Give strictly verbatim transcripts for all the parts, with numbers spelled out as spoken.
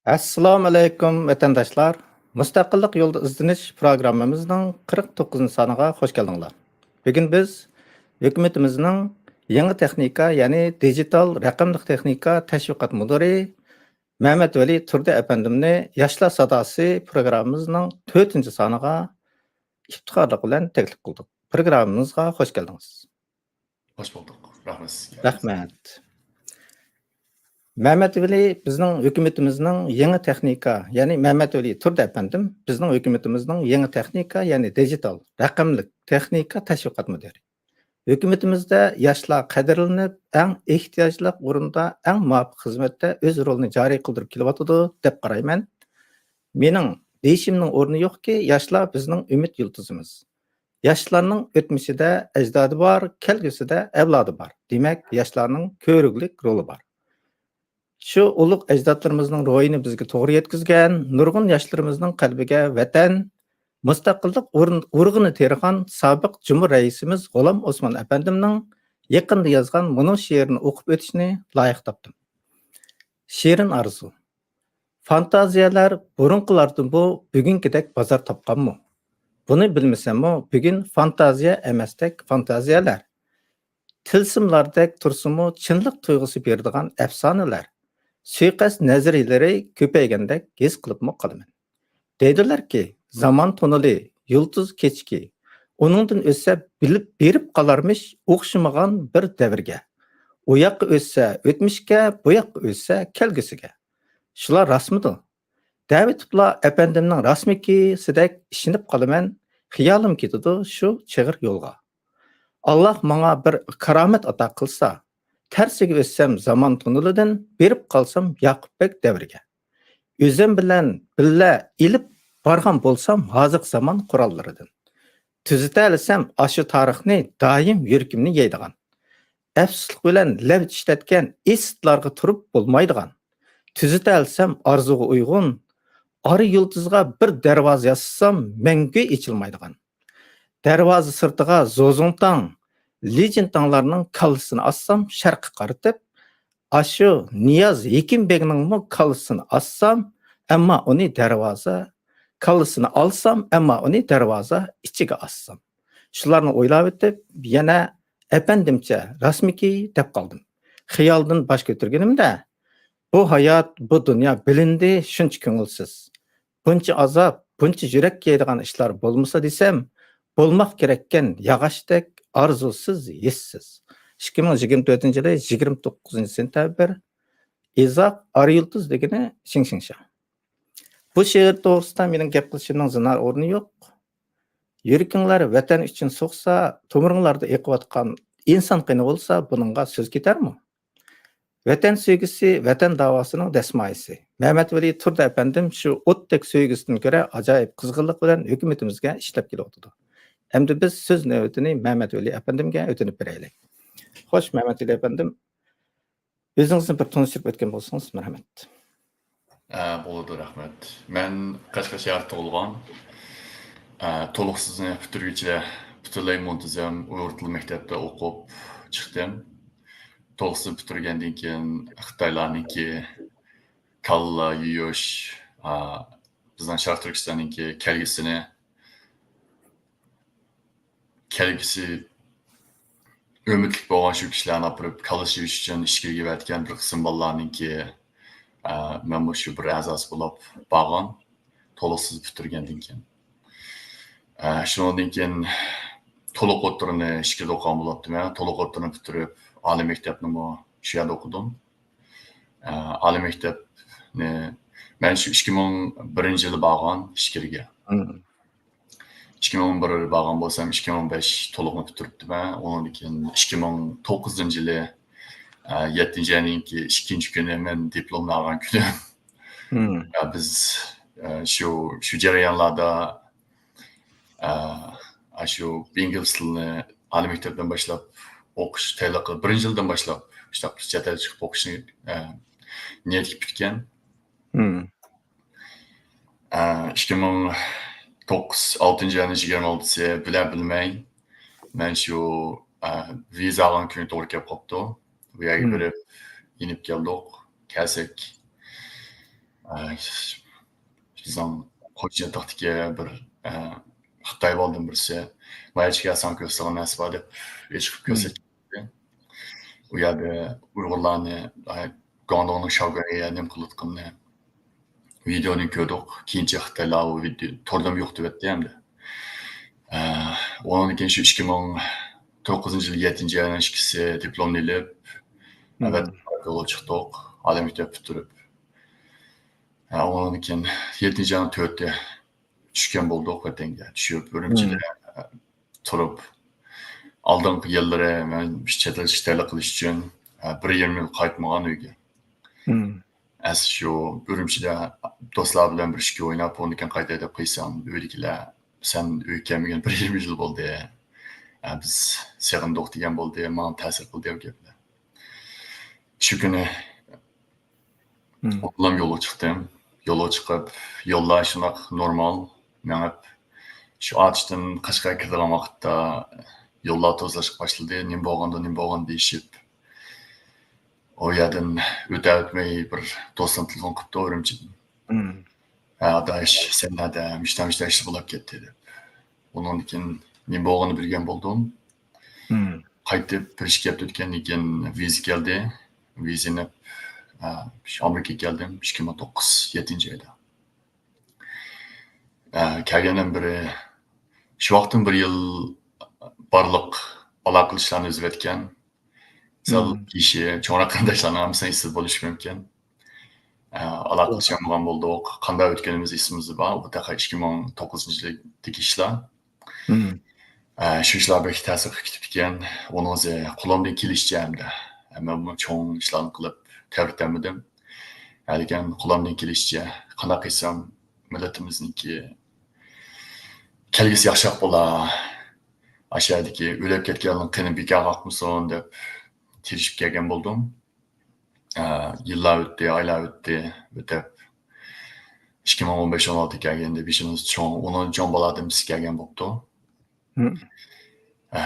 ئەسسالامۇ ئەلەيكۇم، ۋەتەنداشلار! مۇستەقىللىق يولىدا ئىزدىنىش پروگراممىمىزنىڭ قىرىق توققۇزىنچى سانىغا خوش كەلدىڭلار. بۈگۈن بىز ھۆكۈمىتىمىزنىڭ يېڭى تېخنىكا، يەنى دىجىتال رەقەملىك تېخنىكا تەشۋىقات مۇدىرى مەمەتۋەلى تۇردى ئەپەندىمنى ياشلار ساداسى پروگراممىمىزنىڭ تۆتىنچى سانىغا ئىپتىخارلىق بىلەن تەكلىپ قىلدۇق. پروگراممىمىزغا خوش كەلدىڭىز. خوش بولدۇق. رەھمەت سىزگە. رەھمەت. مەمەتۋەلى بىزنىڭ ھۆكۈمىتىمىزنىڭ يېڭى تېخنىكا، يەنى مەمەتۋەلى تۇردى ئەپەندىم بىزنىڭ ھۆكۈمىتىمىزنىڭ يېڭى تېخنىكا، يەنى دىجىتال رەقەملىك تېخنىكا تەشۋىقات مۇدىرى. ھۆكۈمىتىمىزدە ياشلار قەدىرلىنىپ، ئەڭ ئېھتىياجلىق ئورۇندا، ئەڭ مۇۋاپىق خىزمەتتە ئۆز رولىنى جارى قىلدۇرۇپ كېلىۋاتىدۇ، دەپ قارايمەن. مېنىڭ دېيىشىمنىڭ ئورنى يوقكى، ياشلار بىزنىڭ ئۈمىد يۇلتۇزىمىز. ياشلارنىڭ ئۆتمۈشىدە ئەجدادى بار، كەلگۈسىدە ئەۋلادى بار. دېمەك، ياشلارنىڭ كۆرۈگلۈك رولى بار. شۇ ئۇلۇغ ئەجدادلىرىمىزنىڭ روھىنى بىزگە توغرا يەتكۈزگەن، نۇرغۇن ياشلىرىمىزنىڭ قەلبىگە ۋەتەن، مۇستەقىللىق ئۇرغۇنى تېرىغان سابىق جۇمھۇر رەئىسىمىز غۇلام ئوسمان ئەپەندىمنىڭ يېقىندا يازغان مۇنۇ شېئىرىنى ئوقۇپ ئۆتۈشنى لايىق تاپتىم. شېرىن ئارزۇ. فانتازىيەلەر بۇرۇنقىلاردىنمۇ بۈگۈنكىدەك بازار تاپقانمۇ؟ بۇنى بىلمىسەممۇ، بۈگۈن فانتازىيە ئەمەستەك فانتازىيەلەر. تىلسىملاردەك تۇرسىمۇ، چىنلىق تۇيغۇسى بېرىدىغان ئەپسانىلەر، سۇيىقەست نەزەرىيەلىرى كۆپەيگەندەك ھېس قىلىپمۇ قالىمەن. دەيدۇلەركى، زامان توننېلى، يۇلتۇز كېچىكى، ئۇنىڭدىن ئۆتسە بىلىپ بېرىپ قالارمىش ئوخشىمىغان بىر دەۋرگە. ئۇ ياققا ئۆتسە ئۆتمۈشكە، بۇ ياققا ئۆتسە كەلگۈسىگە. شۇلار راستمىدۇ؟ دەۋېتىپلا ئەپەندىمنىڭ راستمىكىسىدەك ئىشىنىپ قالىمەن، خىيالىم كېتىدۇ شۇ چىغىر يولغا. ئاللاھ ماڭا بىر كارامەت ئاتا قىلسا، تەرسىگە ئۆتسەم زامان توننېلىدىن، بېرىپ قالسام ياقۇپ بەگ دەۋرىگە. ئۆزۈم بىلەن بىللە ئېلىپ بارغان بولسام ھازىرقى زامان قوراللىرىدىن. تۈزىتەلىسەم ئاشۇ تارىخنى دائىم يۈرىكىمنى يەيدىغان. ئەپسۇسلۇق بىلەن لەۋ چىشلەتكەن ئىستىلارغا تۇرۇپ بولمايدىغان. تۈزىتەلىسەم ئارزۇغا ئۇيغۇن، ئارا يۇلتۇزغا بىر دەرۋازا ياسىسام مەڭگۈ ئېچىلمايدىغان. دەرۋازا سىرتىغا زوزۇڭتاڭ، لىجىنتاڭلارنىڭ كاللىسىنى ئاسسام شەرققە قارىتىپ، ئاشۇ نىياز ھېكىم بەگنىڭمۇ كاللىسىنى ئاسسام، ئەمما ئۇنى دەرۋازا، كاللىسىنى ئالسام، ئەمما ئۇنى دەرۋازا ئىچىگە ئاسسام. شۇلارنى ئويلاۋېتىپ، يەنە ئەپەندىمچە راستمىكى دەپ قالدىم. خىيالدىن باش كۆتۈرگىنىمدە، بۇ ھايات، بۇ دۇنيا بىلىندى شۇنچە كۆڭۈلسىز. بۇنچە ئازاب، بۇنچە يۈرەك يەيدىغان ئىشلار بولمىسا دېسەم، بولماق كېرەككەن ياغاچتەك ئارزۇسىز، ھېسسىز. ئىككى مىڭ يىگىرمە تۆتىنچى يىلى يىگىرمە توققۇزىنچى سېنتەبىر، ئىزاق، ئارا يۇلتۇز دېگىنى شىڭشىڭشياڭ. بۇ شېئىر توغرىسىدا مېنىڭ گەپ قىلىشىمنىڭ زىنھار ئورنى يوق. يۈرىكىڭلار ۋەتەن ئۈچۈن سوقسا، تومۇرۇڭلاردا ئېقىۋاتقان ئىنسان قېنى بولسا، بۇنىڭغا سۆز كېتەرمۇ؟ ۋەتەن سۆيگۈسى، ۋەتەن داۋاسىنىڭ دەسمايىسى. مەمەتۋەلى تۇردى ئەپەندىم شۇ ئوتتەك سۆيگۈسىدىن كۆرە ئاجايىپ قىزغىنلىق بىلەن ھۆكۈمىتىمىزگە ئىشلەپ كېلىۋاتىدۇ. ئەمدى بىز سۆز نۆۋىتىنى مەمەتۋەلى ئەپەندىمگە ئۆتۈنۈپ بېرەيلى. خوش، مەمەتۋەلى ئەپەندىم، ئۆزىڭىزنى بىر تونۇشتۇرۇپ ئۆتكەن بولسىڭىز، مەرھەمەت. ئە، بولىدۇ، رەھمەت. مەن قەشقەر شەھەردە تۇغۇلغان. ئە، تولۇقسىزنى پۈتتۈرگۈچە پۈتۈنلەي مۇنتىزەم ئۇيغۇر تىل مەكتەپتە ئوقۇپ چىقتىم. تولۇقسىزنى پۈتتۈرگەندىن كېيىن خىتايلارنىڭكى كاللا يۇيۇش، ئە، بىزنىڭ شەرقىي تۈركىستاننىڭكى كەلگۈسىنى كەلگۈسى ئۈمىدلىك بولغان شۇ كىشىلەرنى ئاپىرىپ كاللا سېلىش ئۈچۈن ئىچكىرىگە ئەۋەتكەن بىر قىسىم بالىلارنىڭكى، ئە، مەنمۇ شۇ بىر ئەزاسى بولۇپ بارغان، تولۇقسىز پۈتتۈرگەندىن كېيىن. ئە، شۇنىڭدىن كېيىن تولۇق ئوتتۇرىنى ئىچكىرىدە ئوقۇغان بولاتتىم. تولۇق ئوتتۇرىنى پۈتتۈرۈپ، ئالىي مەكتەپنىمۇ شۇ يەردە ئوقۇدۇم. ئە، ئالىي مەكتەپنى مەن شۇ ئىككى مىڭ بىرىنچى يىلى بارغان ئىچكىرىگە. مم. ئىككى مىڭ بىر بارغان بولسام، ئىككى مىڭ بەش تولۇقنى پۈتتۈرۈپتىمەن. ئۇنىڭدىن كېيىن ئىككى مىڭ توققۇزىنچى يىلى، ئە، يەتتىنچى ئاينىڭكى ئىككىنچى كۈنى مەن دىپلومنى ئالغان كۈنۈم. مم. ئە، بىز، ئە، شۇ، شۇ جەريانلاردا، ئە، ئاشۇ ئىنگلىز تىلىنى ئالىي مەكتەپتىن باشلاپ ئوقۇش تەييارلىقى، بىرىنچى يىلدىن باشلاپ شۇنداق چەت ئەلگە چىقىپ ئوقۇشنى، ئە، نىيەتكە پۈتكەن. مم. ئىككى مىڭ توققۇز، ئالتىنچى ئاينىڭ يىگىرمە ئالتىسى بىلە بىلمەي، مەن شۇ، ئە، ۋىزا ئالغان كۈنى توغرا كەپ قاپتۇ. بۇ يەرگە مم. بېرىپ، يېنىپ كەلدۇق. كەلسەك، ئە، بىزنىڭ قويچىلىقتىكى بىر، ئە، خىتاي بالىدىن بىرسى، «مايا چىكە ساڭا كۆرسىتىدىغان نەرسە بار» دەپ ئېچىقىپ كۆرسەتكەن. ئۇ يەردە ئۇيغۇرلارنى، ئە، گۇاڭدۇڭنىڭ شاۋگۈەنگە نېمە قىلىۋاتقىنىنى ۋىدېونى كۆردۇق. كېيىنچە خىتايلار ئۇ ۋىدېو توردىمۇ يوق دېۋەتتى ئەمدى. ئە، ئۇنىڭدىن كېيىن شۇ ئىككى مىڭ توققۇزىنچى يىل يەتتىنچى ئاينىڭ ئىككىسى دىپلومنى ئېلىپ، ۋەتەنگە يولغا چىقتۇق. ئالىي مەكتەپ پۈتتۈرۈپ. ھە، ئۇنىڭدىن كېيىن يەتتىنچى ئاينىڭ تۆتى چۈشكەن بولدۇق ۋەتەنگە. چۈشۈپ، ئۈرۈمچىدە، ھە، تۇرۇپ، ئالدىنقى يىللىرى مەن چەت ئەل ئىشلىرى قىلىش ئۈچۈن، ھە، بىر يېرىم يىل قايتمىغان ئۆيگە. ئەس شۇ ئۈرۈمچىدە دوستلار بىلەن بىر ئىككى ئويناپ، ئۇندىن كېيىن قايتاي دەپ قويسام، ئۆيدىكىلەر، «سەن ئۆيگە كەلمىگەن بىر يېرىم يىل بولدى. ھە، بىز سېغىندۇق» دېگەن بولدى. ماڭا تەسىر قىلدى ئۇ گەپلەر. شۇ كۈنى ئوغلۇم يولغا چىقتىم. يولغا چىقىپ، يوللار شۇنداق نورمال مېڭىپ، شۇ ئاتۇشتىن قەشقەرگە كىرىدىغان ۋاقىتتا يوللار تۇزلاشقا باشلىدى. «نېمە بولغاندۇ، نېمە بولغاندۇ؟» دېيىشىپ، ئۇ يەردىن ئۆتەۋەتمەي بىر دوستۇم تېلېفون قىپتۇ ئۈرۈمچىدىن. «ھە، ئاداش، سەن نەدە؟ مۇشتا، مۇشتا ئىشلار بولاپ كەتتى» دەپ. ئۇنىڭدىن كېيىن نېمە بولغىنىنى بىلگەن بولدۇم. قايتىپ بىر ئىككى ھەپتە ئۆتكەندىن كېيىن ۋىزا كەلدى. ۋىزا ئېلىپ، ئە، شۇ ئامېرىكىغا كەلدىم ئىككى مىڭ توققۇز يەتتىنچى ئايدا. ئە، كەلگەندىن بېرى شۇ ۋاقىتتىن بىر يىل بارلىق ئالاقىلىشىشلارنى ئۈزۈۋەتكەن. سەل يېشى چوڭراق قېرىنداشلارنىڭ ھەممىسىنىڭ ئېسىدە بولۇشى مۇمكىن. ئە، ئالاقىلىشالمىغان بولدۇق. قانداق ئۆتكىنىمىز ئېسىمىزدە بار. ئۇ تېخى ئىككى مىڭ توققۇزىنچى يىلدىكى ئىشلار. ئە، شۇ ئىشلار بەك تەسىر قىلىپ كېتىپتىكەن. ئۇنىڭ ئۆزى قولۇمدىن كېلىشىچە ھەمدە. ئە، مەنمۇ چوڭ ئىشلارنى قىلىپ تەۋرىتەلمىدىم. لېكىن قولۇمدىن كېلىشىچە قانداق قىلسام مىللىتىمىزنىڭكى كەلگۈسى ياخشىراق بولا. ئاشۇ يەردىكى ئۆلۈپ كەتكەنلەرنىڭ قېنى بىكارغا ئاقمىسۇن دەپ تىرىشىپ كەلگەن بولدۇم. ئە، يىللار ئۆتتى، ئايلار ئۆتتى. ئۆتۈپ، ئىككى مىڭ ئون بەش، ئون ئالتە كەلگەندە بېشىمىز چوڭ، ئۇنىڭ چوڭ بالادىن بىز كەلگەن بوپتۇ. ئە،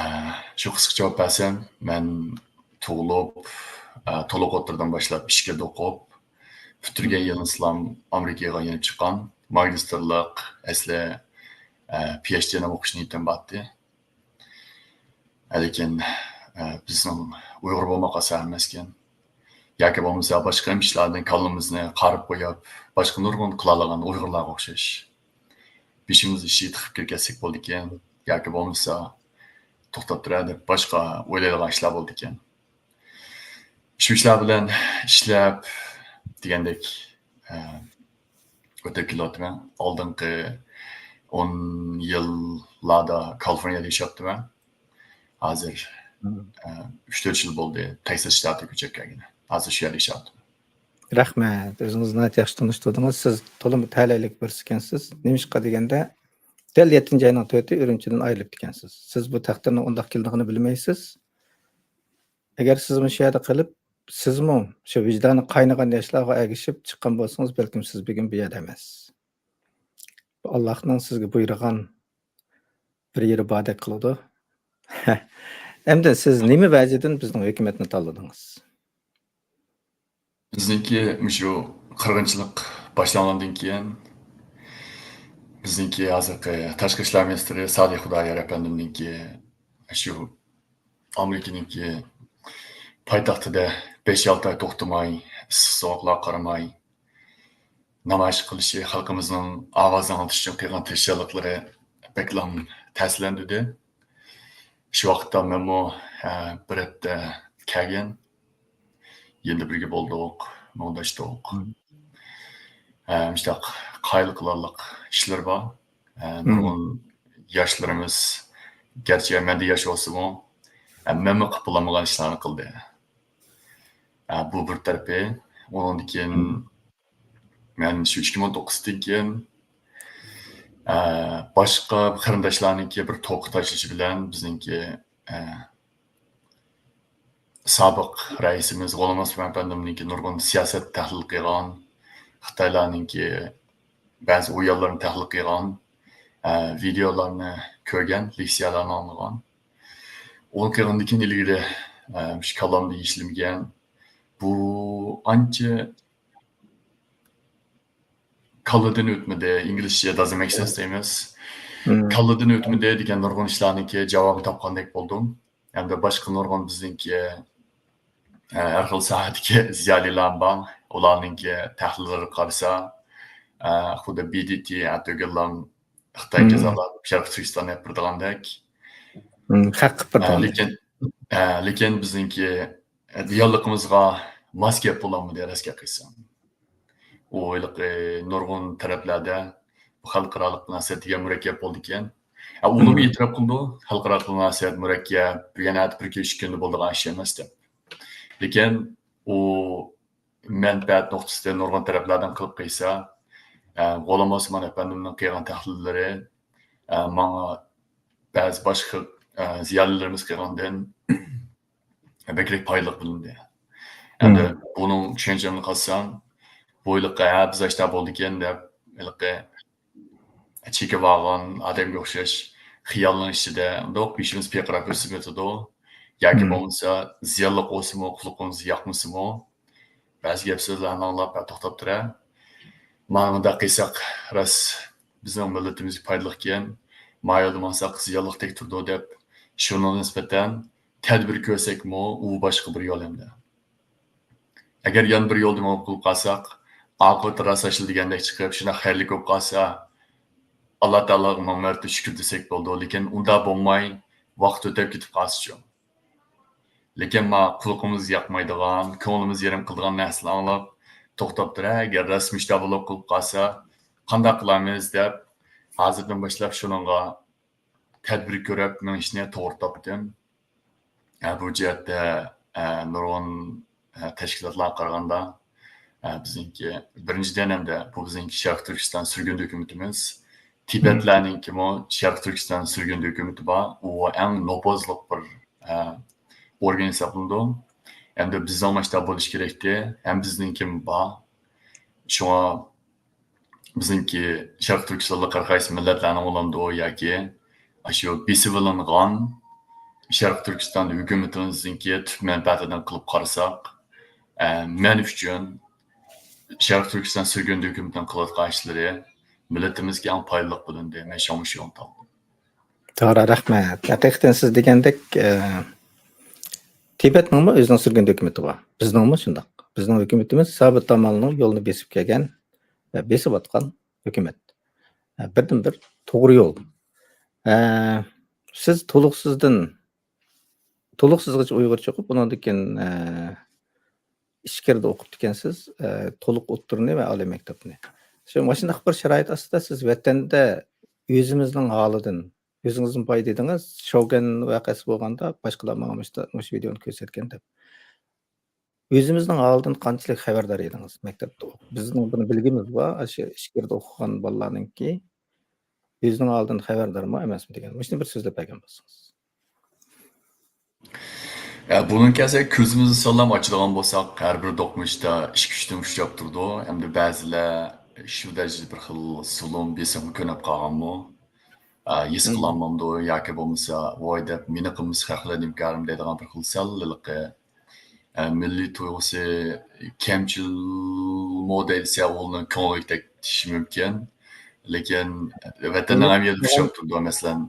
شۇ قىسقىچە جاۋاب بەرسەم، مەن تۇغۇلۇپ، ئە، تولۇق ئوتتۇرىدىن باشلاپ ئىچكىرىدە ئوقۇپ، پۈتتۈرگەن يىلىمدىلا ئامېرىكىغا يېنىپ چىققان. ماگىستىرلىق، ئەسلى، ئە، پى ئېيچ دىنى ئوقۇش نىيىتىم بارتى. لېكىن، ئە، بىزنىڭ ئۇيغۇر بولماق ئاسان ئەمەسكەن. ياكى بولمىسا باشقا ئىشلاردىن كاللىمىزنى قارىپ قويۇپ، باشقا نۇرغۇن قىلالىغان ئۇيغۇرلارغا ئوخشاش. بېشىمىزنى ئىششىپ تىقىپ كىرىپ كەتسەك بولىدىكەن. ياكى بولمىسا توختاپ تۇرە دەپ باشقا ئويلايدىغان ئىشلار بولىدىكەن. شۇ ئىشلار بىلەن ئىشلەپ دېگەندەك، ئە، ئۆتۈپ كېلىۋاتىمەن. ئالدىنقى ئون يىللاردا كالىفورنىيەدە ياشاپتىمەن. ھازىر، ئە، ئۈچ تۆت يىل بولدى تېكساس شتاتىغا كۆچۈپ كەلگىنى. ھازىر شۇ يەردە ياشاۋاتىمەن. رەھمەت. ئۆزىڭىزنى ناھايىتى ياخشى تونۇشتۇردىڭىز. سىز تولىمۇ تەلەيلىك بىرسى ئىكەنسىز. نېمىشقا دېگەندە، دەل يەتتىنچى ئاينىڭ تۆتى ئۈرۈمچىدىن ئايرىلىپتىكەنسىز. سىز بۇ تەقدىرنىڭ ئۇنداق كېلىدىغىنىنى بىلمەيسىز. ئەگەر سىزمۇ شۇ يەردە قېلىپ، سىزمۇ شۇ ۋىجدانى قاينىغان ياشلارغا ئەگىشىپ چىققان بولسىڭىز، بەلكىم سىز بۈگۈن بۇ يەردە ئەمەس. بۇ ئاللاھنىڭ سىزگە بۇيرۇغان بىر يېرى باردەك قىلىدۇ. ئەمدى سىز نېمە ۋەجىدىن بىزنىڭ ھۆكۈمەتنى تاللىدىڭىز؟ بىزنىڭكى مۇشۇ قىرغىنچىلىق باشلانغاندىن كېيىن، بىزنىڭكى ھازىرقى تاشقى ئىشلار مىنىستىرى سادىق خۇدايار ئەپەندىمنىڭكى شۇ ئامېرىكىنىڭكى پايتەختىدە بەش-ئالتە ئاي توختىماي، ئىسسىق-سوغۇقلارغا قارىماي، نامايىش قىلىشى، خەلقىمىزنىڭ ئاۋازىنى ئاڭلىتىش ئۈچۈن قىلغان تىرىشچانلىقلىرى بەكلا تەسىرلەندۈردى. شۇ ۋاقىتتا مەنمۇ، ئە، بىر ھەپتە كەلگەن، يەنە بىرگە بولدۇق، مۇڭداشتۇق. ئە، مۇشۇنداق قايىل قىلارلىق ئىشلىرى بار. ئە، نۇرغۇن ياشلىرىمىز، گەرچە مەندە ياش بولسىمۇ، ئە، مەنمۇ قىلىپ بولالمىغان ئىشلارنى قىلدى. ئە، بۇ بىر تەرىپى. ئۇنىڭدىن كېيىن مەن شۇ ئىككى مىڭ توققۇزدىن كېيىن، ئە، باشقا قېرىنداشلارنىڭكى بىر توپقا تاشلىشى بىلەن بىزنىڭكى، ئە، سابىق رەئىسىمىز غۇلام ئاسمان ئەپەندىمنىڭكى نۇرغۇن سىياسەت تەھلىل قىلغان، خىتايلارنىڭكى بەزى ئويۇنلىرىنى تەھلىل قىلغان، ئە، ۋىدېئولارنى كۆرگەن، لېكسىيەلەرنى ئاڭلىغان. ئۇنى قىلغاندىن كېيىن ئىلگىرى، ئە، مۇشۇ كاللامدا ئىشلىمىگەن. بۇ ئانچە كاللىدىن ئۆتمىدى، ئىنگلىزچە doesn't make sense دەيمىز. كاللىدىن ئۆتمىدى دېگەن نۇرغۇن ئىشلارنىڭكى جاۋابىنى تاپقاندەك بولدۇم. ھەمدە باشقا نۇرغۇن بىزنىڭكى، ئە، ھەر خىل ساھەدىكى زىيالىيلار بار. ئۇلارنىڭكى تەھلىللىرىگە قارىسا، ئە، خۇددى بى دى تى ئەتىگىنلام خىتاي جازالار شەرقىي تۈركىستاننى ئېلىپ بېرىدىغاندەك. خەق قىلىپ بېرىدىغاندەك. لېكىن، ئە، لېكىن بىزنىڭكى، ئە، دېگەنلىكىمىزغا ماس گەپ بولالمىدى، راست گەپ قىلسام. ئۇ ھېلىقى نۇرغۇن تەرەپلەردە بۇ خەلقئارالىق مۇناسىۋەت دېگەن مۇرەككەپ بولىدىكەن. ئە، ئۇلىمۇ ئېتىراپ قىلىدۇ، خەلقئارالىق مۇناسىۋەت مۇرەككەپ، بىر يەنە ئەتە بىر كۈن ئىككى كۈندە بولىدىغان ئىش ئەمەس دەپ. لېكىن ئۇ مەنپەئەت نۇقتىسىدىن نۇرغۇن تەرەپلەردىن قىلىپ قىلسا، ئە، غۇلام ئوسمان ئەپەندىمنىڭ قىلغان تەھلىللىرى، ئە، ماڭا بەزى باشقا، ئە، زىيالىيلىرىمىز قىلغاندىن بەكرەك پايدىلىق بىلىندى. ئەمدى بۇنىڭ چۈشەنچەمنى قىلسام، بۇ ھېلىقى، ھە، بىز ئاشتا بولىدىكەن دەپ، ھېلىقى چېكىۋالغان ئادەمگە ئوخشاش خىيالنىڭ ئىچىدە مۇنداق بېشىمىز پىرقىراپ ئۆسۈپ ياتىدۇ. ياكى بولمىسا زىيانلىق بولسىمۇ، قۇلىقىمىز ياقمىسىمۇ، بەزى گەپ سۆزلەرنى ئاڭلاپ توختاپ تۇرە. مانا مۇنداق قىلساق راست بىزنىڭ مىللىتىمىزگە پايدىلىقكەن، ما يولدا ماڭساق زىيانلىقتەك تۇرىدۇ دەپ، شۇنىڭغا نىسبەتەن تەدبىر كۆرسەكمۇ، ئۇ باشقا بىر يول ئەمدى. ئەگەر يەنە بىر يولدا مېڭىپ قېلىپ قالساق، ئاقىۋىتى راست ئاشىدۇ دېگەندەك چىقىپ، شۇنداق خەيرلىك بولۇپ قالسا، ئاللا تائالاغا مىڭ مەرتە شۈكۈر دېسەك بولىدۇ. لېكىن ئۇنداق بولماي، ۋاقىت ئۆتۈپ كېتىپ قالسىچۇ؟ لېكىن ما قۇلىقىمىز ياقمايدىغان، كۆڭلىمىز يېرىم قىلىدىغان نەرسىلەرنى ئاڭلاپ توختاپ تۇرە. ئەگەر راست مۇشۇنداق بولۇپ قېلىپ قالسا، قانداق قىلارمىز دەپ، ھازىردىن باشلاپ شۇنىڭغا تەدبىر كۆرۈپ مېڭىشنى توغرا تاپتىم. ئە، بۇ جەھەتتە، ئە، نۇرغۇن، ئە، تەشكىلاتلارغا قارىغاندا، ئە، بىزنىڭكى، بىرىنچىدىن، ئەمدى بۇ بىزنىڭكى شەرقىي تۈركىستان سۈرگۈندە ھۆكۈمىتىمىز. تىبەتلەرنىڭكىمۇ شەرقىي تۈركىستان سۈرگۈندە ھۆكۈمىتى بار. ئۇ ئەڭ نوپۇزلۇق بىر، ئە، ئورگان ھېسابلىنىدۇ. ئەمدى بىزنىڭ ماشتا بولۇش كېرەكتى. ھەم بىزنىڭكىمۇ بار. شۇڭا بىزنىڭكى شەرقىي تۈركىستانلىق ھەر قايسى مىللەتلەرنىڭ بولامدۇ ياكى ئاشۇ بېسىۋېلىنغان شەرقىي تۈركىستان ھۆكۈمىتىمىزنىڭكى تۈپ مەنپەئەتىدىن قىلىپ قارىساق، ئە، مەن ئۈچۈن شەرقىي تۈركىستان سۈرگۈندە ھۆكۈمىتىنىڭ قىلىۋاتقان ئىشلىرى مىللىتىمىزگە ئەڭ پايدىلىق بىلىندى. مەن شۇڭا مۇشۇ يولنى تاللىدىم. توغرا، رەھمەت. ھەقىقەتەن سىز دېگەندەك، ئە، تىبەتنىڭمۇ ئۆزىنىڭ سۈرگۈندە ھۆكۈمىتى بار. بىزنىڭمۇ شۇنداق. بىزنىڭ ھۆكۈمىتىمىز سابىت ئامالنىڭ يولىنى بېسىپ كەلگەن ۋە بېسىۋاتقان ھۆكۈمەت. ئە، بىردىنبىر توغرا يول. ئە، سىز تولۇقسىزدىن، تولۇقسىزغىچە ئۇيغۇرچە ئوقۇپ، ئۇنىڭدىن كېيىن، ئە، ئىچكىرىدە ئوقۇپتىكەنسىز، ئە، تولۇق ئوتتۇرىنى ۋە ئالىي مەكتەپنى. شۇ، مۇشۇنداق بىر شارائىت ئاستىدا سىز ۋەتەندە ئۆزىمىزنىڭ ھالىدىن، ئۆزىڭىزمۇ بايا دېدىڭىز، شوگەن ۋەقەسى بولغاندا باشقىلار ماڭا مۇشتا-، مۇشۇ ۋىدېونى كۆرسەتكەن دەپ. ئۆزىمىزنىڭ ھالىدىن قانچىلىك خەۋەردار ئىدىڭىز مەكتەپتە ئوقۇپ؟ بىزنىڭ بۇنى بىلگىنىمىز بار، ئاشۇ ئىچكىرىدە ئوقۇغان بالىلارنىڭكى ئۆزىنىڭ ھالىدىن خەۋەردارمۇ ئەمەسمۇ دېگەن. مۇشۇنى بىر سۆزلەپ بەرگەن بولسىڭىز. ئە، بۇنىڭ كەلسە كۆزىمىزنى سالام ئاچىدىغان بولساق، ھەر بىر دوقمۇشتا ئىككى-ئۈچ تۇمشۇق تۇرىدۇ. ھەمدە بەزىلەر شۇ دەرىجىدە بىر خىل زۇلۇم، بېسىمغا كۆنۈپ قالغانمۇ؟ ئە، ھېس قىلالمامدۇ ياكى بولمىسا، ۋاي دەپ، مېنى قىلمىسا خەقلەر نېمىكارىم دەيدىغان بىر خىل سەل ھېلىقى، ئە، مىللىي تۇيغۇسى كەمچىلمۇ دەيسە، ئۇنىڭ كۆڭلىگە تەگىشى مۇمكىن. لېكىن ۋەتەننىڭ ھەم يېرىدە ئۇچراپ تۇرىدۇ، مەسىلەن.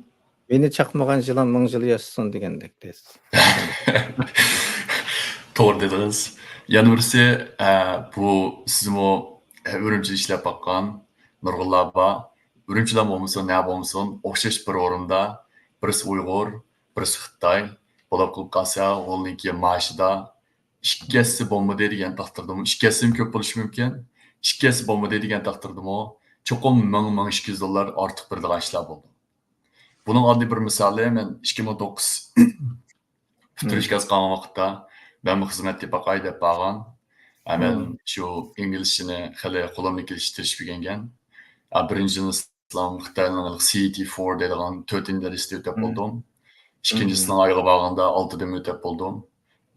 مېنى چاقمىغان يىلان مىڭ يىل ياشىسۇن دېگەندەك تېز. توغرا دېدىڭىز. يەنە بىرسى، ئە، بۇ سىزمۇ، ئە، ئۈرۈمچىدە ئىشلەپ باققان نۇرغۇنلار بار. ئۈرۈمچىلا بولمىسۇن، نە بولمىسۇن، ئوخشاش بىر ئورۇندا بىرسى ئۇيغۇر، بىرسى خىتاي بولۇپ قېلىپ قالسا، ئۇنىڭكى مائاشىدا ئىككى ھەسسە بولمىدى دېگەن تەقدىردىمۇ، ئىككى ھەسسىمۇ كۆپ بولۇشى مۇمكىن، ئىككى ھەسسە بولمىدى دېگەن تەقدىردىمۇ، چوقۇم مىڭ، مىڭ ئىككى يۈز دوللار ئارتۇق بېرىدىغان ئىشلار بولدى. بۇنىڭ ئاددىي بىر مىسالى، مەن ئىككى مىڭ توققۇز پۈتتۈرۈشكە ئاز قالغان ۋاقىتتا مەنمۇ خىزمەت تېپىپ باقاي دەپ بارغان. ئە، مەن شۇ ئىنگلىزچىنى خېلى قولۇمدىن كېلىشىچە تىرىشىپ ئۆگەنگەن. ئە، بىرىنچى يىلى ئىسلام خىتاينىڭ سى ئى تى فور دەيدىغان تۆتىنچى دەرىجىسىدە ئۆتەپ بولدۇم. ئىككىنچى يىلىسىنىڭ ئايىغى بارغاندا ئالتىدىن ئۆتەپ بولدۇم.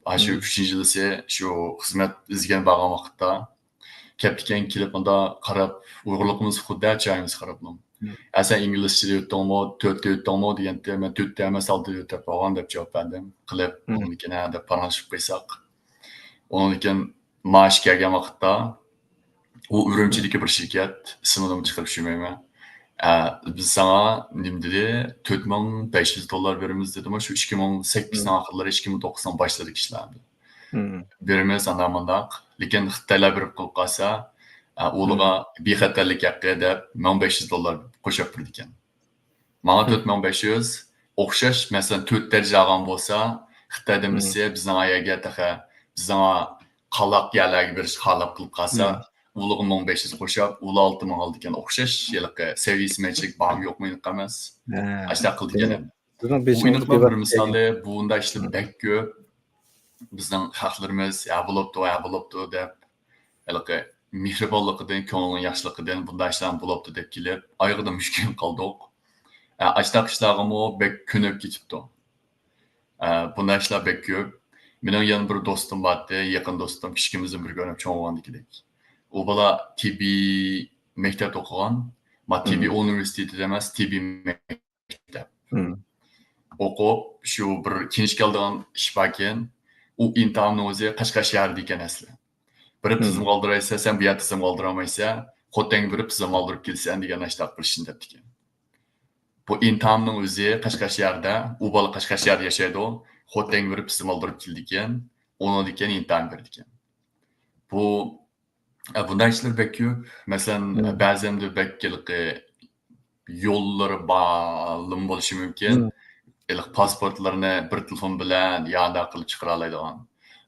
ئاشۇ ئۈچىنچى يىلىسى شۇ خىزمەت ئىزدىگەن بارغان ۋاقىتتا كەپتىكەن كېلىپ، مۇندا قاراپ، ئۇيغۇرلۇقىمىز خۇددى چايىمىز قاراپلا. ئە، سەن ئىنگلىزچىدە ئۆتتۈڭمۇ، تۆتتە ئۆتتۈڭمۇ دېگەنتى، مەن تۆتتە ئەمەس، ئالتىدە ئۆتەپ بولغان دەپ جاۋاب بەردىم. قىلىپ، ئۇنىڭدىن كېيىن ھە دەپ پاراڭلىشىپ قويساق. ئۇنىڭدىن كېيىن مائاش كەلگەن ۋاقىتتا ئۇ ئۈرۈمچىدىكى بىر شىركەت، ئىسمىنىمۇ چىقىرىپ چۈشۈرمەيمەن. ئە، بىز ساڭا نېمە دېدى؟ تۆت مىڭ بەش يۈز دوللار بېرىمىز دېدىمۇ؟ شۇ ئىككى مىڭ سەككىزنىڭ ئاخىرلىرى، ئىككى مىڭ توققۇزنىڭ باشلىرىدىكى ئىشلار. بېرىمىز ئانداق مۇنداق. لېكىن خىتايلار بېرىپ قىلىپ قالسا، ئە، ئۇلىغا بىخەتەرلىك ھەققى دەپ مىڭ بەش يۈز دوللار قوشۇپ بېرىدىكەن. ماڭا تۆت مىڭ بەش يۈز ئوخشاش، مەسىلەن، تۆت دەرىجە ئالغان بولسا، خىتايدىن بىرسى بىزنىڭ يەرگە تېخى، بىزنىڭ قالاق يەرلەرگە بېرىشكە خالاپ قىلىپ قالسا، ئۇلىغا مىڭ بەش يۈز قوشۇپ، ئۇلا ئالتە مىڭ ئالىدىكەن. ئوخشاش ھېلىقى سەۋىيە يېتىشمەيچىلىك بارمۇ يوقمۇ ئېنىق ئەمەس. ئاشۇنداق قىلىدىكەن. بۇ ئېنىقلا بىر مىسالى، بۇنداق ئىشلار بەك كۆپ. بىزنىڭ خەقلىرىمىز ھە بولۇپتۇ، ھە بولۇپتۇ دەپ، ھېلىقى مېھرىبانلىقىدىن، كۆڭلىنىڭ ياخشىلىقىدىن بۇنداق ئىشلار بولۇپتۇ دەپ كېلىپ، ئايىغىدا مۈشۈك قالدۇق. ئاشۇنداق ئىشلارغىمۇ بەك كۆنۈپ كېتىپتۇ. ئە، بۇنداق ئىشلار بەك كۆپ. مېنىڭ يەنە بىر دوستۇم بارتى، يېقىن دوستۇم، كىچىكىمىزدىن بىرگە ئۆرنەپ چوڭ بولغاندىكىدەك. ئۇ بالا تېببىي مەكتەپتە ئوقۇغان. ما، تېببىي ئۇنىۋېرسىتېتىدا ئەمەس، تېببىي مەكتەپ. ئوقۇپ، شۇ بىر كىنىشكا ئالىدىغان ئىش باركەن، ئۇ ئىمتىھاننىڭ ئۆزى قەشقەر شەھىرىدىكەن ئەسلى. بېرىپ تىزىمغا ئالدۇرايسەن، سەن بۇ يەردە تىزىمغا ئالدۇرالمايسەن، خوتەنگە بېرىپ تىزىمغا ئالدۇرۇپ كېلىسەن دېگەن ئاشۇنداق بىر ئىشنى دەپتىكەن. بۇ ئىمتىھاننىڭ ئۆزى قەشقەر شەھىرىدە، ئۇ بالا قەشقەر شەھىرىدە ياشايدۇ، خوتەنگە بېرىپ تىزىم ئالدۇرۇپ كېلىدىكەن، ئۇنىڭدىن كېيىن ئىمتىھان بېرىدىكەن. بۇ، ئە، بۇنداق ئىشلار بەك كۆپ. مەسىلەن، بەزەندە بەك ھېلىقى يوللىرى بارلىمۇ بولۇشى مۇمكىن. ھېلىقى پاسپورتلىرىنى بىر تېلېفون بىلەن يا ئانداق قىلىپ چىقىرالايدىغان.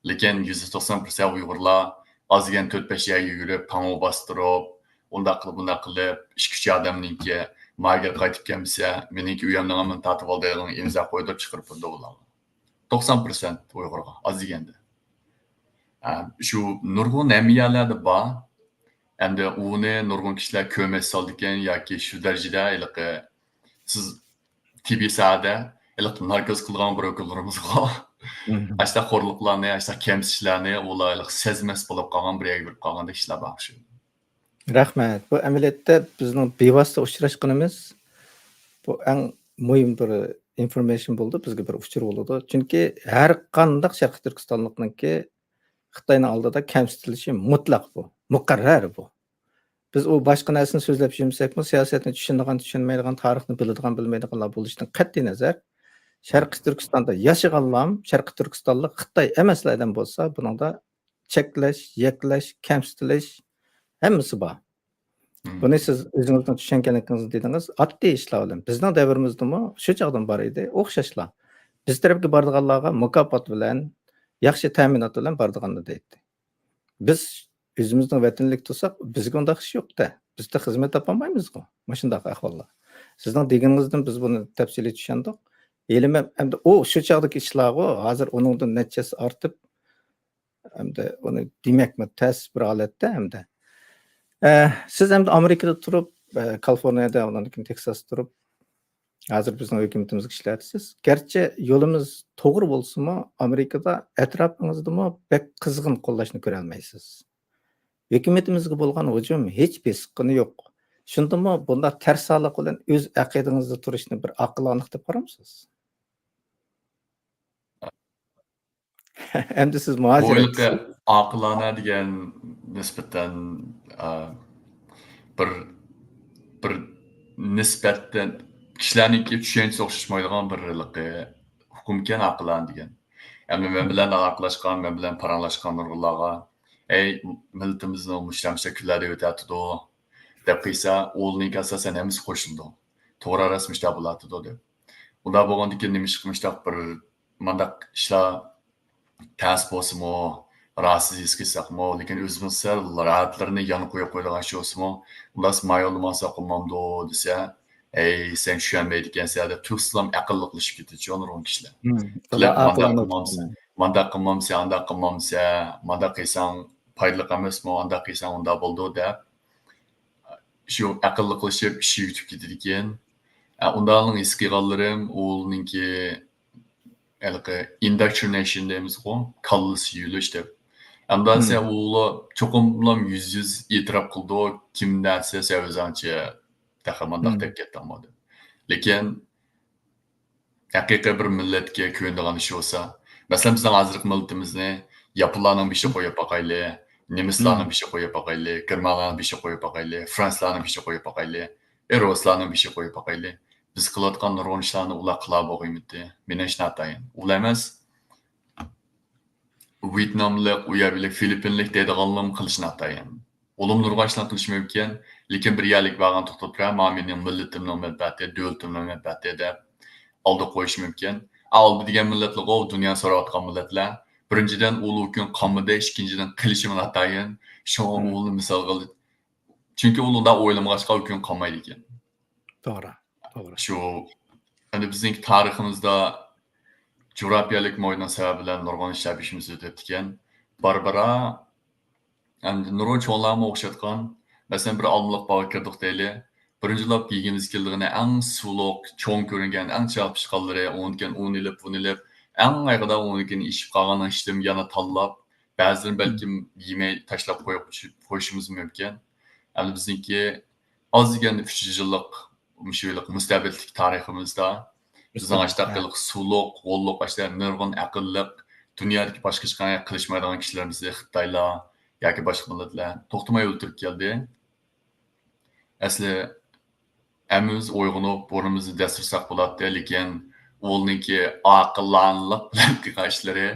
لېكىن يۈزدە توقسان پىرسەنت ئۇيغۇرلار ئاز دېگەن تۆت-بەش يەرگە يۈگۈرۈپ، پاڭمۇ باستۇرۇپ، ئۇنداق قىلىپ، بۇنداق قىلىپ، ئىككى-ئۈچ ئادەمنىڭكى ماگىر قايتىپ كەلمىسە، مېنىڭكى ئۆيۈمنىڭ ھەممىنى تارتىۋالدى دەيدىغان ئىمزا قويدۇرۇپ چىقىرىپ بېرىدۇ ئۇلارغا. توقسان پىرسەنت ئۇيغۇرغا، ئاز دېگەندە. ئە، شۇ نۇرغۇن ھەممە يەرلەردە بار. ئەمدى ئۇنى نۇرغۇن كىشىلەر كۆرمەس سالىدىكەن ياكى شۇ دەرىجىدە ھېلىقى سىز تېببىي ساھەدە ھېلىقى ناركوز قىلغان بىر ئوكۇللىرىمىزغۇ ئاشۇنداق خورلۇقلارنى، ئاشۇنداق كەمسىتىشلەرنى ئۇلار ھېلىقى سەزمەس بولۇپ قالغان بىر يەرگە بېرىپ قالغاندەك ئىشلار بار شۇ. رەھمەت. بۇ ئەمەلىيەتتە بىزنىڭ بىۋاسىتە ئۇچراشقىنىمىز بۇ ئەڭ مۇھىم بىر ئىنفورمېيشن بولىدۇ، بىزگە بىر ئۇچۇر بولىدۇ. چۈنكى ھەر قانداق شەرقىي تۈركىستانلىقنىڭكى خىتاينىڭ ئالدىدا كەمسىتىلىشى مۇتلەق بۇ، مۇقەررەر بۇ. بىز ئۇ باشقا نەرسىنى سۆزلەپ يۈرمىسەكمۇ، سىياسەتنى چۈشىنىدىغان، چۈشەنمەيدىغان، تارىخنى بىلىدىغان، بىلمەيدىغانلار بولۇشتىن قەتئىينەزەر، شەرقىي تۈركىستاندا ياشىغانلام شەرقىي تۈركىستانلىق خىتاي ئەمەسلەر ئادەم بولسا، بۇنىڭدا چەكلەش، يەكلەش، كەمسىتىش ھەممىسى بار. بۇنى سىز ئۆزىڭىزنىڭ چۈشەنگەنلىكىڭىزنى دېدىڭىز. ئاددىي ئىشلار بىلەن. بىزنىڭ دەۋرىمىزدىمۇ شۇ چاغدىن بار ئىدى، ئوخشاشلا. بىز تەرەپكە بارىدىغانلارغا مۇكاپات بىلەن، ياخشى تەمىنات بىلەن بارىدىغاننى دەيتتى. بىز ئۆزىمىزنىڭ ۋەتىنىلىك تۇرساق، بىزگە ئۇنداق ئىش يوق-دە. بىز تېخى خىزمەت تاپالمايمىزغۇ، مۇشۇنداق ئەھۋالدا. سىزنىڭ دېگىنىڭىزدىن بىز بۇنى تەپسىلىي چۈشەندۇق. ھېلىمۇ ئەمدى ئۇ شۇ چاغدىكى ئىشلارغۇ، ھازىر ئۇنىڭدىن نەچچە ھەسسە ئارتىپ، ئەمدى ئۇنى دېمەكمۇ تەس بىر ھالەتتە ئەمدى. ئە، سىز ئەمدى ئامېرىكىدا تۇرۇپ، ئە، كالىفورنىيەدە، ئۇنىڭدىن كېيىن تېكساستا تۇرۇپ، ھازىر بىزنىڭ ھۆكۈمىتىمىزگە ئىشلەۋاتىسىز. گەرچە يولىمىز توغرا بولسىمۇ، ئامېرىكىدا ئەتراپىڭىزدىمۇ بەك قىزغىن قوللاشنى كۆرەلمەيسىز. ھۆكۈمىتىمىزگە بولغان ھۇجۇم ھېچ بېسىققىنى يوق. شۇندىمۇ بۇنداق تەرسالىق بىلەن ئۆز ئەقىدىڭىزدە تۇرۇشنى بىر ئاقىلانىلىق دەپ قارامسىز؟ ئەمدى سىز مۇھاجىرەت. بۇ ھېلىقى ئاقىلانە دېگەن نىسبەتەن، ئا، بىر، بىر نىسبەتەن كىشىلەرنىڭكى چۈشەنچىسى ئوخشاشمايدىغان بىر ھېلىقى ئۇقۇمكەن ئاقىلانە دېگەن. ئەمدى مەن بىلەن ئالاقىلەشكەن، مەن بىلەن پاراڭلاشقان نۇرغۇنلارغا، ئەي، مىللىتىمىزنىڭ مۇشۇنداق مۇشۇنداق كۈنلەردە ئۆتۈۋاتىدۇ، دەپ قىلسا، ئۇلارنىڭكى ئاساسەن ھەممىسى قوشۇلىدۇ. توغرا راست مۇشۇنداق بولۇۋاتىدۇ دەپ. ئۇنداق بولغاندىكىن نېمىشقا مۇشۇنداق بىر مانداق ئىشلار تەس بولسىمۇ، راھەتسىز ھېس قىلساقمۇ، لېكىن ئۆزىمىز سەل راھەتلىرىنى يان قويۇپ قويىدىغان ئىش بولسىمۇ، ئۇنداق ماياللىماساق بولمامدۇ دېسە، ئەي، سەن چۈشەنمەيدىكەنسەن دەپ تۈركىستانلام ئەقىللىقلىشىپ كېتىدىچۇ نۇرغۇن كىشىلەر. قىلىپ، مانداق قىلمامسەن، مانداق قىلمامسەن، ئانداق قىلمامسەن، مانداق قىلساڭ پايدىلىق ئەمەسمۇ، ئانداق قىلساڭ ئۇنداق بولىدۇ دەپ، شۇ ئەقىللىقلىشىپ ئىش يۈرۈتۈپ كېتىدىكەن. ئە، ئۇنداقنىڭ ھېس قىلغانلىرىم ئۇنىڭكى ھېلىقى ئىنداكترىنېيشن دەيمىزغۇ، كاللىسى يۇيۇلۇش دەپ. ئەمدى دېسە ئۇلار چوقۇملا يۈز يۈز ئېتىراپ قىلىدۇ، كىم دېسە سەن ئۆزۈڭچە تېخى مانداق دەپ كەتتىڭمۇ دەپ. لېكىن ھەقىقىي بىر مىللەتكە كۆنىدىغان ئىش بولسا، مەسىلەن، بىزنىڭ ھازىرقى مىللىتىمىزنى ياپونلارنىڭ بېشىغا قويۇپ باقايلى، نېمىسلارنىڭ بېشىغا قويۇپ باقايلى، گېرمانلارنىڭ بېشىغا قويۇپ باقايلى، فرانسلارنىڭ بېشىغا قويۇپ باقايلى، ئە، رۇسلارنىڭ بېشىغا قويۇپ باقايلى. بىز قىلىۋاتقان نۇرغۇن ئىشلارنى ئۇلار قىلالمىغىيمىتى؟ مېنىڭچە ناتايىن. ئۇلار ئەمەس، ۋيېتناملىق، ئۇ يەرلىك فىلىپپىنلىك دەيدىغانلىرىمۇ قىلىشى ناتايىن. ئۇلۇم نۇرغۇن ئىشلارنى قىلىشى مۇمكىن، لېكىن بىر يەرلىك بارغان توختاپ تۇرا، ما مېنىڭ مىللىتىمنىڭ مەنپەئەتى، دۆلىتىمنىڭ مەنپەئەتى دەپ ئالدى قويۇشى مۇمكىن. ئالدى دېگەن مىللەتلىرىغۇ دۇنيا سوراۋاتقان مىللەتلەر. بىرىنچىدىن، ئۇلۇ كۈن قالمىدى، ئىككىنچىدىن، قىلىشىمۇ ناتايىن. شۇڭا ئۇلۇ مىسالغا، چۈنكى ئۇلۇ ئويلىمىغاچقا ئۇ كۈن قالمايدىكەن. توغرا، توغرا. شۇ، ئەنە بىزنىڭ تارىخىمىزدا جۇغراپىيەلىك مۇھىتنىڭ سەۋەبى بىلەن نۇرغۇن ئىشلار بېشىمىزدىن ئۆتۈپ كەتكەن. بارا-بارا ئەمدى نۇرغۇن چوڭلارمۇ ئوخشاتقان. مەسىلەن، بىر ئالمىلىق باغقا كىردۇق دەيلى. بىرىنچىلەپ يېگۈمىز كېلىدىغىنى ئەڭ سۇلۇق، چوڭ كۆرۈنگەن، ئەڭ چىرايلىق پىشقانلىرى، ئۇنىڭدىن كېيىن ئۇنى ئېلىپ، بۇنى ئېلىپ، ئەڭ ئايىغىدا ئۇنىڭدىن كېيىن ئېشىپ قالغاننىڭ ئىچىدىن يەنە تاللاپ، بەزىلىرىنى بەلكىم يېمەي تاشلاپ قويۇپ، قويۇشىمىز مۇمكىن. ئەمدى بىزنىڭكى ئاز دېگەندە ئۈچ يۈز يىللىق مۇشۇ يىللىق مۇستەبىتلىك تارىخىمىزدا بىزنىڭ ئاشتاق ھېلىقى سۇلۇق، غوللۇق، ئاشتاق نۇرغۇن ئەقىللىق، دۇنيادىكى باشقا ھېچقانداق قىلىشمايدىغان كىشىلىرىمىزنى خىتايلار ياكى باشقا مىللەتلەر توختىماي ئۆلتۈرۈپ كەلدى. ئەسلى ھەممىمىز ئويغىنىپ، بۇرنىمىزنى دەستۇرساق بولاتتى، لېكىن ئۇلنىڭكى ئاقىلانىلىق بىلەن قىلغان ئىشلىرى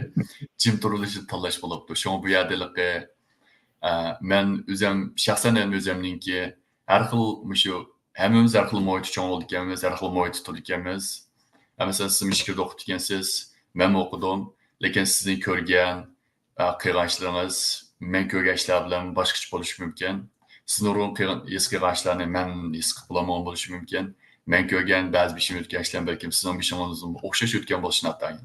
جىم تۇرۇۋېلىشنى تاللاش بولۇپتۇ. شۇڭا بۇ يەردە ھېلىقى، ئە، مەن ئۆزۈم، شەخسەن مەن ئۆزۈمنىڭكى ھەر خىل مۇشۇ ھەممىمىز ھەر خىل مۇھىتتا چوڭ بولىدىكەنمىز، ھەر خىل مۇھىتتا تۇرىدىكەنمىز. ئە، مەسىلەن، سىز مۇشۇ يەردە ئوقۇيدىكەنسىز، مەنمۇ ئوقۇدۇم. لېكىن سىزنىڭ كۆرگەن، ئە، قىلغان ئىشلىرىڭىز مەن كۆرگەن ئىشلار بىلەن باشقىچە بولۇشى مۇمكىن. سىز نۇرغۇن قىلغان، ھېس قىلغان ئىشلارنى مەن ھېس قىلىپ بولالمىغان بولۇشى مۇمكىن. مەن كۆرگەن بەزى بېشىمدىن ئۆتكەن ئىشلار بەلكىم سىزنىڭ بېشىڭىزدىن ئوخشاش ئۆتكەن بولۇشى ناتايىن.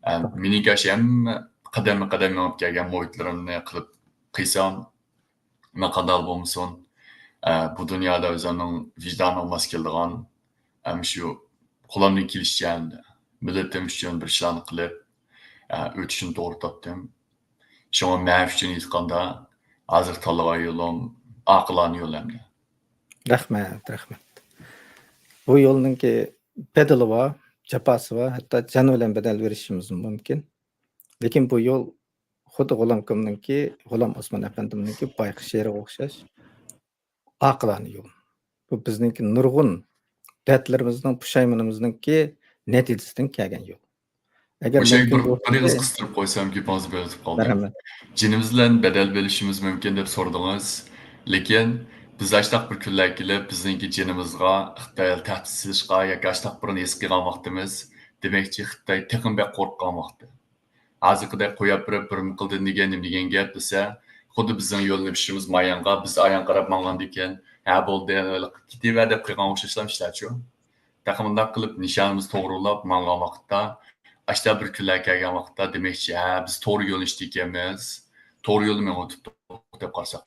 ئە، مېنىڭكى ئاشۇ ھەممە قەدەممۇ قەدەم مېڭىپ كەلگەن مۇھىتلىرىمنى قىلىپ قىلسام، مەن قانداق بولمىسۇن، ئە، بۇ دۇنيادا ئۆزۈمنىڭ ۋىجدانىغا ماس كېلىدىغان، ئە، مۇشۇ قولۇمدىن كېلىشىچە مىللىتىم ئۈچۈن بىر ئىشلارنى قىلىپ، ئە، ئۆتۈشنى توغرا تاپتىم. شۇڭا مەن ئۈچۈن ئېيتقاندا، ھازىر تاللىغان يولۇم ئاقىلانە يول ئەمدى. رەھمەت، رەھمەت. بۇ يولنىڭكى بەدىلى بار، جاپاسى بار، ھەتتا جان بىلەن بەدەل بېرىشىمىز مۇمكىن. لېكىن بۇ يول خۇددى غۇلام ئاكامنىڭكى، غۇلام ئوسمان ئەپەندىمنىڭكى بايىقى شېئىرىغا ئوخشاش ئاقىلانە يول. بۇ بىزنىڭكى نۇرغۇن دەردلىرىمىزنىڭ، پۇشايمىنىمىزنىڭكى نەتىجىسىدىن كەلگەن يول. ئەگەر مۇشۇ مۇمكىن بىر، بولسا، بىر ئېغىز قىستۇرۇپ قويسام، گېپىڭىزنى بۆلۈپ قالدىم. مەرھەمەت. جېنىمىز بىلەن بەدەل بۆلۈشىمىز مۇمكىن دەپ سورىدىڭىز. لېكىن بىز ئاشتاق بىر كۈنلەر كېلىپ، بىزنىڭكى جېنىمىزغا خىتاي تەھدىت سېلىشقا ياكى ئاشتاق بىرنى ھېس قىلغان ۋاقتىمىز، دېمەكچى، خىتاي تېخىمۇ بەك قورققان ۋاقتى. ھازىرقىدەك قويۇپ بېرىپ، بىر مىقىلدىن دېگەن نېمە دېگەن گەپ دېسە، خۇددى بىزنىڭ يۆنىلىشىمىز مايانغا، بىز ئايان قاراپ ماڭغاندىكىن، ھە، بولدى، كېتىۋەر دەپ قىلغان ئوخشاشلا ئىشلارچۇ. تېخى مۇنداق قىلىپ نىشانىمىزنى توغرىلاپ ماڭغان ۋاقىتتا، ئاشتا بىر كۈنلەر كەلگەن ۋاقىتتا دېمەكچى، ھە، بىز توغرا يۆنىلىشتە ئىكەنمىز، توغرا يولنى مېڭىۋاتىپتۇق دەپ قارىساق.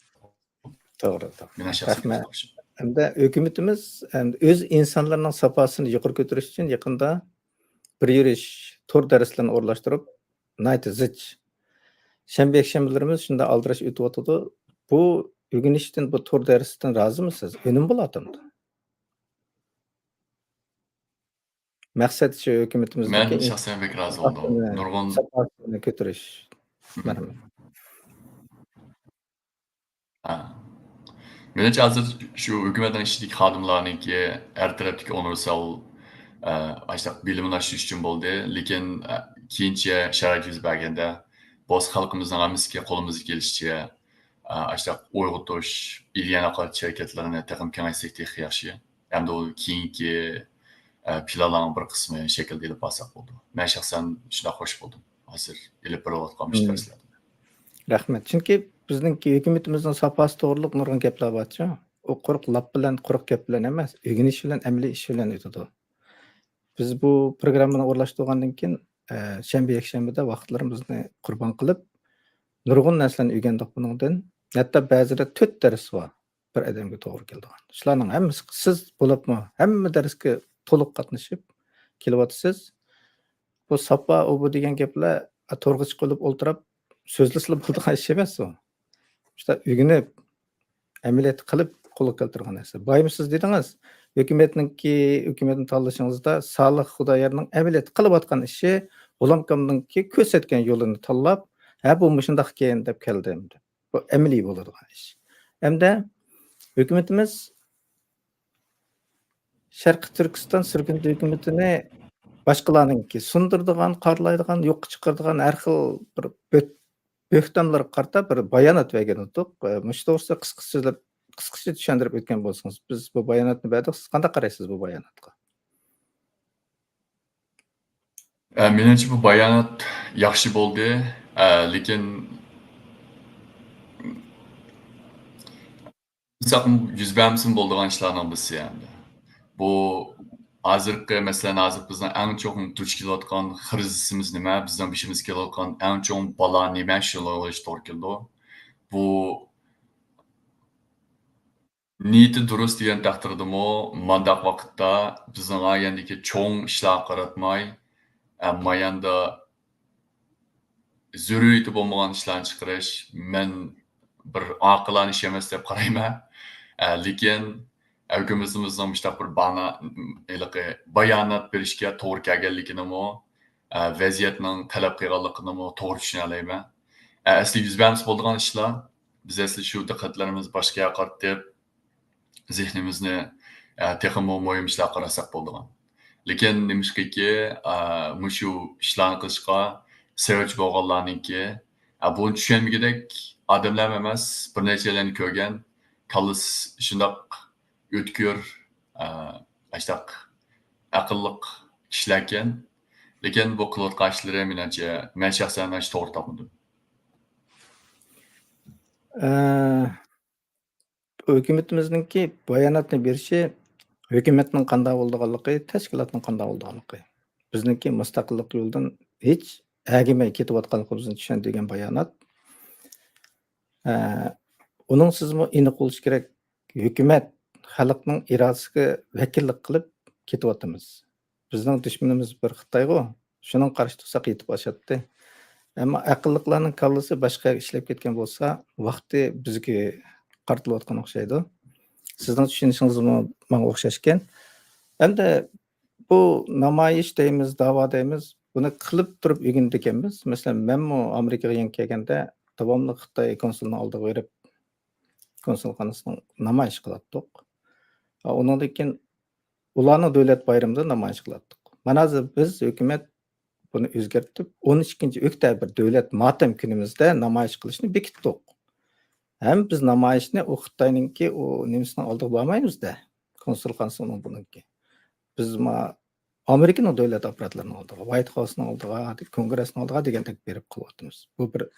توغرا، توغرا. مېنىڭ شەخسىي رەھمەت. پىكرىم. ھەمدە ھۆكۈمىتىمىز، ھەمدە ئۆز ئىنسانلىرىنىڭ ساپاسىنى يۇقىرى كۆتۈرۈش ئۈچۈن يېقىندا بىر يۈرۈش تور دەرسلىرىنى ئورۇنلاشتۇرۇپ، ناھايىتى زىچ. شەنبە، يەكشەنبىلىرىمىز شۇنداق ئالدىراش ئۆتۈۋاتىدۇ. بۇ ئۆگىنىشتىن، بۇ تور دەرستىن رازىمۇسىز؟ ئۈنۈم بولاتامدۇ؟ مەقسەت شۇ ھۆكۈمىتىمىزنىڭكى مەن شەخسەن بەك رازى بولدۇم. ساپاسىنى، نۇرغۇن ساپاسىنى كۆتۈرۈش. مم. مەرھەمەت. ھە. مېنىڭچە ھازىر شۇ ھۆكۈمەتنىڭ ئىچىدىكى خادىملارنىڭكى ھەر تەرەپتىكى ئۇنىۋېرسال، ئە، ئاشۇنداق بىلىمىنى ئاشۇرۇش ئۈچۈن بولدى. لېكىن، ئە، كېيىنچە شارائىت يۈز بەرگەندە، بولسا خەلقىمىزنىڭ ھەممىسىگە قولىمىزدىن كېلىشىچە، ئە، ئاشۇنداق ئويغىتىش، ئىدىيەنى ئاقارتىش ھەرىكەتلىرىنى تېخىمۇ كېڭەيتسەك تېخى ياخشى. ئەمدى ئۇ كېيىنكى، ئە، پىلانلارنىڭ بىر قىسمى شەكىلدە ئېلىپ بارساق بولىدۇ. مەن شەخسەن شۇنداق خوش بولدۇم. ھازىر ئېلىپ بېرىلىۋاتقان مۇشۇ مم. دەرسلەردىن. رەھمەت. چۈنكى بىزنىڭكى ھۆكۈمىتىمىزنىڭ ساپاسى توغرۇلۇق نۇرغۇن گەپلەر بارچۇ. ئۇ قۇرۇق لاپ بىلەن، قۇرۇق گەپ بىلەن ئەمەس، ئۆگىنىش بىلەن، ئەمەلىي ئىش بىلەن ئۆتىدۇ. بىز بۇ پروگراممىنى ئورۇنلاشتۇرغاندىن كېيىن، ئە، شەنبە، يەكشەنبىدە ۋاقىتلىرىمىزنى قۇربان قىلىپ، نۇرغۇن نەرسىلەرنى ئۆگەندۇق بۇنىڭدىن. ھەتتا بەزىدە تۆت دەرس بار بىر ئادەمگە توغرا كېلىدىغان. شۇلارنىڭ ھەممىسى، سىز بولۇپمۇ ھەممە دەرسكە تولۇق قاتنىشىپ كېلىۋاتىسىز. بۇ ساپا، ئۇ بۇ دېگەن گەپلەر، ئە، تورغا چىقىپ ئولتۇرۇپ سۆزلىسىلا بولىدىغان ئىش ئەمەس ئۇ. شۇنداق ئۆگىنىپ، ئەمەلىيەتتە قىلىپ قولغا كەلتۈرگەن نەرسە. بايمۇ سىز دېدىڭىز، ھۆكۈمەتنىڭكى، ھۆكۈمەتنى تاللىشىڭىزدا سالىھ خۇدايارنىڭ ئەمەلىيەتتە قىلىۋاتقان ئىشى، غۇلام ئاكامنىڭكى كۆرسەتكەن يولىنى تاللاپ، ھە، بۇ مۇشۇنداقكەن دەپ كەلدىم دەپ. بۇ ئەمەلىي بولىدىغان ئىش. ھەمدە ھۆكۈمىتىمىز شەرقىي تۈركىستان سۈرگۈندە ھۆكۈمىتىنى باشقىلارنىڭكى سۇندۇرىدىغان، قارىلايدىغان، يوققا چىقىرىدىغان ھەر خىل بىر بۆ-، بۆھتانلارغا قارىتا بىر بايانات بەرگەن ئىدۇق. ئە، مۇشۇ توغرىسىدا قىسقىچە سۆزلەپ، قىسقىچە چۈشەندۈرۈپ ئۆتكەن بولسىڭىز. بىز بۇ باياناتنى بەردۇق. سىز قانداق قارايسىز بۇ باياناتقا؟ ئە، مېنىڭچە بۇ بايانات ياخشى بولدى. ئە، لېكىن يۈز بەرمىسىمۇ بولىدىغان ئىشلارنىڭ بىرسى ئەمدى. بۇ ھازىرقى، مەسىلەن، ھازىر بىزنىڭ ئەڭ چوڭ دۇچ كېلىۋاتقان خىرىزىسىمىز نېمە؟ بىزنىڭ بېشىمىزغا كېلىۋاتقان ئەڭ چوڭ بالا نېمە؟ شۇنىڭغا توغرا كېلىدۇ. بۇ نىيىتى دۇرۇس دېگەن تەقدىردىمۇ، مانداق ۋاقىتتا بىزنىڭ ئايەندىكى چوڭ ئىشلارغا قاراتماي، ئە، ماياندا زۆرۈرىيىتى بولمىغان ئىشلارنى چىقىرىش، مەن بىر ئاقىلانە ئىش ئەمەس دەپ قارايمەن. ئە، لېكىن ھۆكۈمىتىمىزنىڭ مۇشۇنداق بىر بانا-، ھېلىقى بايانات بېرىشكە توغرا كەلگەنلىكىنىمۇ، ئە، ۋەزىيەتنىڭ تەلەپ قىلغانلىقىنىمۇ توغرا چۈشىنەلەيمەن. ئە، ئەسلى يۈز بەرمىسە بولىدىغان ئىشلار، بىز ئەسلى شۇ دىققەتلىرىمىزنى باشقا يەرگە قارىتىپ، زېھنىمىزنى، ئە، تېخىمۇ مۇھىم ئىشلارغا قاراتساق بولىدىغان. لېكىن نېمىشقىكى، ئە، مۇشۇ ئىشلارنى قىلىشقا سەۋەبچى بولغانلارنىڭكى، ئە، بۇنى چۈشەنمىگۈدەك ئادەملەرمۇ ئەمەس، بىر نەچچەيلەننى كۆرگەن، كاللىسى شۇنداق ئۆتكۈر، ئە، ئاشتاق ئەقىللىق كىشىلەركەن. لېكىن بۇ قىلىۋاتقان ئىشلىرى مېنىڭچە، مەن شەخسەن ئاشۇ توغرا تاپمىدىم. ئە، ھۆكۈمىتىمىزنىڭكى باياناتنى بېرىشى ھۆكۈمەتنىڭ قانداق بولىدىغانلىقى، تەشكىلاتنىڭ قانداق بولىدىغانلىقى، بىزنىڭكى مۇستەقىللىق يولىدىن ھېچ ئەگىمەي كېتىۋاتقانلىقىمىزنى چۈشەندۈرگەن بايانات. ئە، ئۇنىڭسىزمۇ ئېنىق بولۇشى كېرەك، ھۆكۈمەت خەلقنىڭ ئىرادىسىگە ۋەكىللىك قىلىپ كېتىۋاتىمىز. بىزنىڭ دۈشمىنىمىز بىر خىتايغۇ، شۇنىڭغا قارشى تۇرساق يېتىپ ئاشاتتى. ئەمما ئەقىللىقلارنىڭ كاللىسى باشقا يەرگە ئىشلەپ كەتكەن بولسا، ۋاقتى بىزگە قارىتىلىۋاتقان ئوخشايدۇ. سىزنىڭ چۈشىنىشىڭىزمۇ ماڭا ئوخشاشكەن. ئەمدى بۇ نامايىش دەيمىز، داۋا دەيمىز، بۇنى قىلىپ تۇرۇپ ئۆگىنىدىكەنمىز. مەسىلەن، مەنمۇ ئامېرىكىغا يېڭى كەلگەندە داۋاملىق خىتاي كونسۇلىنىڭ ئالدىغا بېرىپ، كونسۇلخانىسىنىڭ نامايىش قىلاتتۇق. ئۇنىڭدىن كېيىن ئۇلارنىڭ دۆلەت بايرىمىدا نامايىش قىلاتتۇق. مانا ھازىر بىز ھۆكۈمەت بۇنى ئۆزگەرتىپ، ئون ئىككىنچى ئۆكتەبىر دۆلەت ماتەم كۈنىمىزدە نامايىش قىلىشنى بېكىتتۇق. ھەم بىز نامايىشنى ئۇ خىتاينىڭكى ئۇ نېمىسىنىڭ ئالدىغا بارمايمىز-دە، كونسۇلخانىسىنىڭ بۇنىڭكى. بىز ما-، ئامېرىكىنىڭ دۆلەت ئاپپاراتلىرىنىڭ ئالدىغا، ۋايت خاۋسنىڭ ئالدىغا، كونگرېسنىڭ ئالدىغا دېگەندەك بېرىپ قىلىۋاتىمىز. بۇ بىر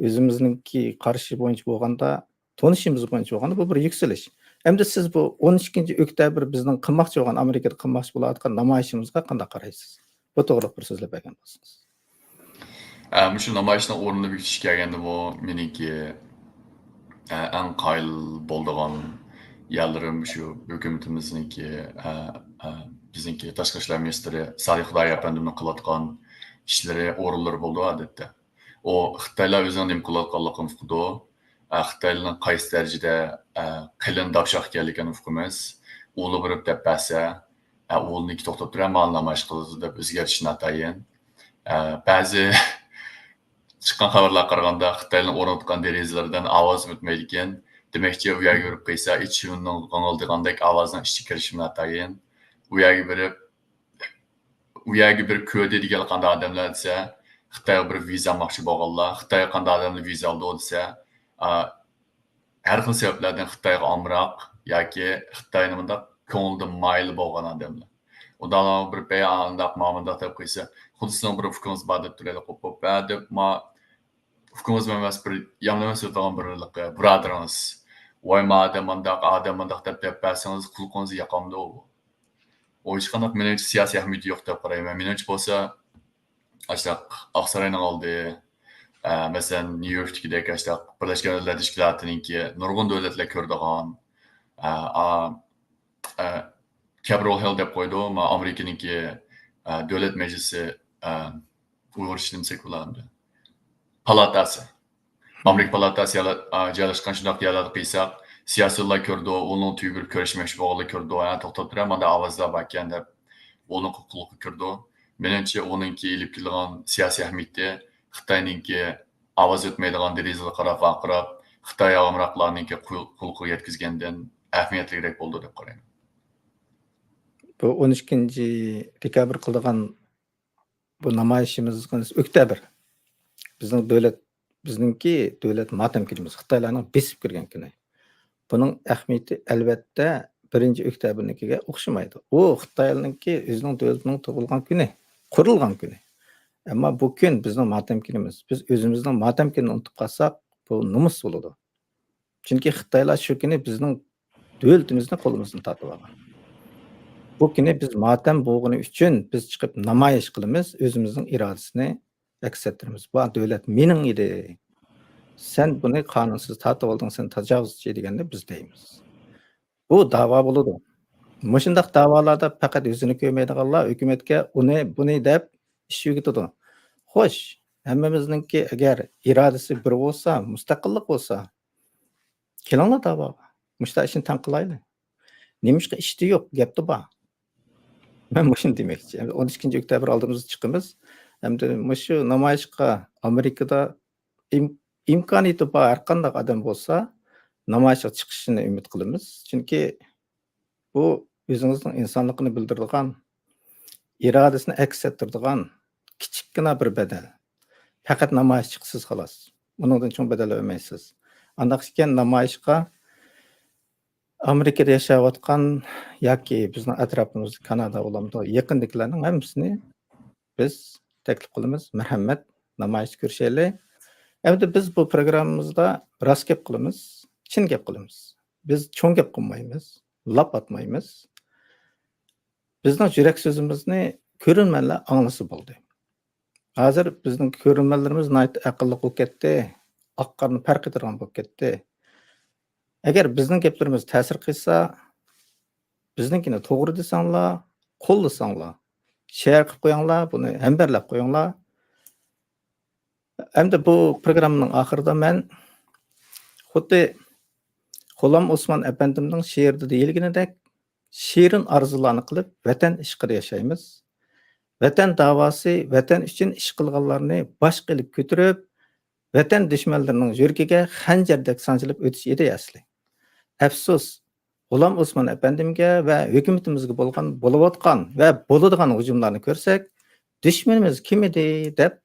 ئۆزىمىزنىڭكى قارىشى بويىچە بولغاندا، تونۇشىمىز بويىچە بولغاندا، بۇ بىر يۈكسىلىش. ئەمدى سىز بۇ ئون ئىككىنچى ئۆكتەبىر بىزنىڭ قىلماقچى بولغان، ئامېرىكىدا قىلماقچى بولۇۋاتقان نامايىشىمىزغا قانداق قارايسىز؟ بۇ توغرىلىق بىر سۆزلەپ بەرگەن بولسىڭىز. ئە، مۇشۇ نامايىشنىڭ ئورنىنى بېكىتىشكە كەلگەندىمۇ مېنىڭكى، ئە، ئەڭ قايىل بولىدىغان يەرلىرىم مۇشۇ ھۆكۈمىتىمىزنىڭكى، ئە، ئە، بىزنىڭكى تاشقى ئىشلار مىنىستىرى سالىھ خۇداي ئەپەندىمنىڭ قىلىۋاتقان ئىشلىرى، ئورۇنلىرى بولىدۇ ئادەتتە. ئۇ خىتايلار ئۆزىنىڭ نېمە قىلىۋاتقانلىقىنى ئۇقىدۇ. ئە، خىتايلارنىڭ قايسى دەرىجىدە، ئە، قېلىن داپشاق ئىكەنلىكىنى ئۇقىمىز. ئۇلار بېرىپ دەپ بەرسە، ئە، ئۇلىنىڭكى توختاپ تۇرۇپ، مانا نامايىش قىلىدۇ دەپ ئۆزگەرتىشى ناتايىن. ئە، بەزى چىققان خەۋەرلەرگە قارىغاندا، خىتايلارنىڭ ئورناتقان دېرىزىلىرىدىن ئاۋاز ئۆتمەيدىكەن. دېمەكچى، ئۇ يەرگە بېرىپ قىلسا، ئىت شىۋىنىنىڭ غىڭىلدىغاندەك ئاۋازنىڭ ئىچىگە كىرىشى ناتايىن. ئۇ يەرگە بېرىپ، ئۇ يەرگە بىر كۆردى دېگەنلەر قانداق ئادەملەر دېسە، خىتايغا بىر ۋىزا ئالماقچى بولغانلار. خىتايغا قانداق ئادەملەر ۋىزا ئالىدۇ دېسە، ئا، ھەر خىل سەۋەبلەردىن خىتايغا ئامراق ياكى خىتاينى مۇنداق كۆڭلىدە مايىلى بولغان ئادەملەر. ئۇنداقلار بىر پەي ئانداق مانداق دەپ قويسا، خۇددى سىزنىڭ بىر ئۇكىڭىز بار دەپ تۇرايلى، قوپۇپ، ھە دەپ ما ئۇكىڭىز ئەمەس، بىر يامىنىمەس ئۆتىدىغان بىر ھېلىقى بۇرادىرىڭىز، ۋاي ما ئادەم مانداق، ئادەم مانداق دەپ دەپ بەرسىڭىز، قۇلىقىڭىزغا ياقامدۇ ئۇ؟ ئۇ ھېچقانداق مېنىڭچە سىياسىي ئەھمىيىتى يوق دەپ قارايمەن. مېنىڭچە بولسا، ئاشتاق ئاقساراينىڭ ئالدى، ئە، مەسىلەن، نيۇ يوركتىكىدەك ئاشتاق بىرلەشكەن دۆلەتلەر تەشكىلاتىنىڭكى نۇرغۇن دۆلەتلەر كۆرىدىغان، ئە، ئا، ئە، كەپرول ھېل دەپ قويىدۇ، ما ئامېرىكىنىڭكى، ئە، دۆلەت مەجلىسى، ئە، ئۇيغۇرچە نېمە دېسەك بولامدۇ؟ پالاتاسى. ئامېرىكا پالاتاسى يەرلە-، ئا، جايلاشقان شۇنداق يەرلەردە قىلساق، سىياسىيونلار كۆرىدۇ، ئۇنىڭ تۈۋىگە بېرىپ كۆرۈشمەكچى بولغانلار كۆرىدۇ، ھە، توختاپ تۇرە، ماندا ئاۋازلار باركەن دەپ، ئۇنىڭ قۇلىقىغا كىرىدۇ. مېنىڭچە، ئۇنىڭكى ئېلىپ كېلىدىغان سىياسىي ئەھمىيىتى خىتاينىڭكى ئاۋاز ئۆتمەيدىغان دېرىزىلەرگە قاراپ ۋارقىراپ، خىتاي ئامراقلارنىڭكى قۇل-، قۇلىقىغا يەتكۈزگەندىن ئەھمىيەتلىكرەك بولىدۇ دەپ قارايمەن. بۇ ئون ئىككىنچى دېكابىر قىلىدىغان بۇ نامايىشىمىز، ئۆكتەبىر. بىزنىڭ دۆلەت، بىزنىڭكى دۆلەت ماتەم كۈنىمىز، خىتايلارنىڭ بېسىپ كىرگەن كۈنى. بۇنىڭ ئەھمىيىتى، ئەلۋەتتە، بىرىنچى ئۆكتەبىرنىڭكىگە ئوخشىمايدۇ. ئۇ خىتايلارنىڭكى ئۆزىنىڭ دۆلىتىنىڭ تۇغۇلغان كۈنى، قۇرۇلغان كۈنى. ئەمما بۇ كۈن بىزنىڭ ماتەم كۈنىمىز. بىز ئۆزىمىزنىڭ ماتەم كۈنىنى ئۇنتۇپ قالساق، بۇ نومۇس بولىدۇ. چۈنكى خىتايلار شۇ كۈنى بىزنىڭ دۆلىتىمىزنى قولىمىزدىن تارتىپ ئالغان. بۇ كۈنى بىز ماتەم بولغىنى ئۈچۈن بىز چىقىپ نامايىش قىلىمىز، ئۆزىمىزنىڭ ئىرادىسىنى ئەكس ئەتتۈرىمىز. بۇ دۆلەت مېنىڭ ئىدى. سەن بۇنى قانۇنسىز تارتىپ ئالدىڭ، سەن تاجاۋۇزچى دېگەندە بىز دەيمىز. بۇ داۋا بولىدۇ. مۇشۇنداق داۋالاردا پەقەت يۈزىنى كۆرمەيدىغانلار ھۆكۈمەتكە ئۇنى، بۇنى دەپ ئىش يۈرگۈزىدۇ. خوش، ھەممىمىزنىڭكى ئەگەر ئىرادىسى بىر بولسا، مۇستەقىللىق بولسا، كېلىڭلار داۋاغا. مۇشۇنداق ئىشنى تەڭ قىلايلى. نېمىشقا ئىشتا يوق، گەپتە بار. مەن مۇشۇنى دېمەكچى. ئەمدى ئون ئىككىنچى ئۆكتەبىر ئالدىمىزدا چىقىمىز. ئەمدى مۇشۇ نامايىشقا ئامېرىكىدا ئىم-، ئىمكانىيىتى بار ھەر قانداق ئادەم بولسا نامايىشقا چىقىشىنى ئۈمىد قىلىمىز. چۈنكى بۇ ئۆزىڭىزنىڭ ئىنسانلىقىنى بىلدۈرىدىغان، ئىرادىسىنى ئەكس ئەتتۈرىدىغان كىچىككىنە بىر بەدەل. پەقەت نامايىش چىقىسىز، خالاس. ئۇنىڭدىن چوڭ بەدەل ئۆمەيسىز. ئانداق ئىكەن، نامايىشقا ئامېرىكىدا ياشاۋاتقان ياكى بىزنىڭ ئەتراپىمىزدا كانادا بولامدۇ، يېقىندىكىلەرنىڭ ھەممىسىنى بىز تەكلىپ قىلىمىز. مەرھەمەت، نامايىشتا كۆرۈشەيلى. ئەمدى بىز بۇ پروگراممىمىزدا راست گەپ قىلىمىز، چىن گەپ قىلىمىز. بىز چوڭ گەپ قىلمايمىز، لاپ ئاتمايمىز. بىزنىڭ يۈرەك سۆزىمىزنى كۆرۈرمەنلەر ئاڭلىسا بولدى. ھازىر بىزنىڭ كۆرۈرمەنلىرىمىز ناھايىتى ئەقىللىق بولۇپ كەتتى، ئاق قارىنى پەرق قىلىدىغان بولۇپ كەتتى. ئەگەر بىزنىڭ گەپلىرىمىز تەسىر قىلسا، بىزنىڭكىنى توغرا دېسەڭلار، قوللىساڭلار، شېئىر قىلىپ قويۇڭلار، بۇنى ھەمبەرلەپ قويۇڭلار. ئەمدى بۇ پروگراممىنىڭ ئاخىرىدا مەن خۇددى غۇلام ئوسمان ئەپەندىمنىڭ شېئىرىدا دېيىلگىنىدەك، شېرىن ئارزۇلارنى قىلىپ، ۋەتەن ئىشقىدا ياشايمىز. ۋەتەن داۋاسى، ۋەتەن ئۈچۈن ئىش قىلغانلارنى باشقا ئېلىپ كۆتۈرۈپ، ۋەتەن دۈشمەنلىرىنىڭ يۈرىكىگە خەنجەردەك سانجىلىپ ئۆتۈش ئىدى ئەسلى. ئەپسۇس، غۇلام ئوسمان ئەپەندىمگە ۋە ھۆكۈمىتىمىزگە بولغان، بولۇۋاتقان ۋە بولىدىغان ھۇجۇملارنى كۆرسەك، دۈشمىنىمىز كىم ئىدى دەپ